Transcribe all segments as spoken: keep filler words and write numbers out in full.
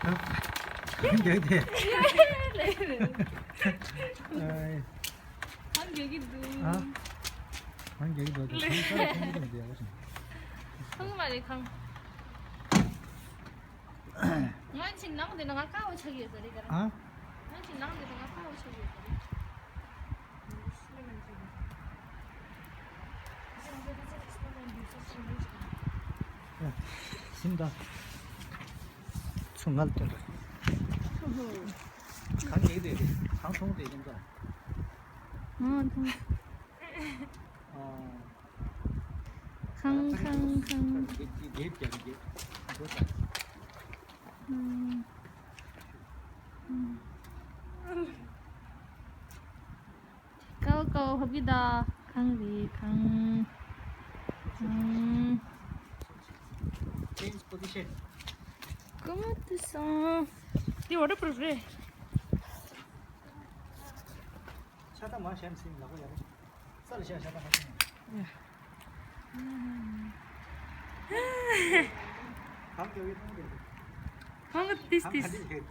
གང་རྒྱག་དེ། ཨའི། གང་རྒྱག་གི་འདུག་ཨ། གང་རྒྱག་གི་འདུག་ལེ། གང་ས་ལ་ཁང་གི་འདུག་ཡག་པོ་བྱུང་། ཁང་མ་རེད་ཁང་། ང་ཅི་ནང་དེ་ན་ང་ཀ་བོ་ཆགས་ཡོད་ས་རེད་ག་ར། ཨ། ང་ཅི་ནང་དེ་ན་ང་ཀ་བོ་ཆགས་ཡོད་ས་རེད། སིམ་ད། ཚུར་ངལ་སྟོན་ད། གང་གིས་དེ་རེད། གང་མཐོང་དེ་ཡིན་ད། ཨ་མཐོང་། ཨ། ཁང་ཁང་ཁང་། དེ་དེ་རྒྱབ་རྒྱབ་རྒྱབ་འགྲོ་ད། ཨ། ཨ། ཀའོ་ཀའོ་ཧོ་པི་ད། གང་རེད་གང་། གང་། Change position. ཀོ་མོ་ཏི་སང་། འདི་ཝ་ཊར་པུ་རུཕ་རེད། ཤ་ཏ་མ་ཤམ་སིང་ལ་གོ་ཡ་རེད། ས་ལ་ཤ་ཤ་ཏ་ཧ་སིང་། ཡ། གང་ཀྱོ་ཡོད་མཐོང་དེ་རེད། གང་ཏིས་གང་ཏིས། ག་འདི་ལས་ཀྱི།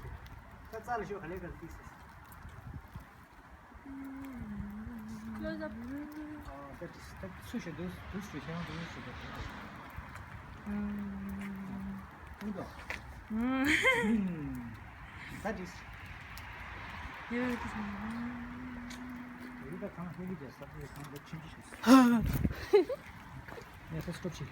ད་ས་ལ་ཤོ་ག་ལས་ག་ལ་ཏིས་ཏིས། Close up. ཨ། ད་ཅི་ད་སུ་ཞིག་འདུག་འདུག་སུ་ཞིག་འདུག་འདུག་སུ་ཞིག་འདུག་ཨ། ཨུང་དོ། ཨུང་། ད་ཅི། ཡོད་ཀྱི་སོང་། ཡོད་ད་གང་ཧེ་གི་རྒྱ་ས་ཡོད་གང་ད་ཆུན་ཆུ་ཞིག་ཡ་ས་སྐོར་ཅིག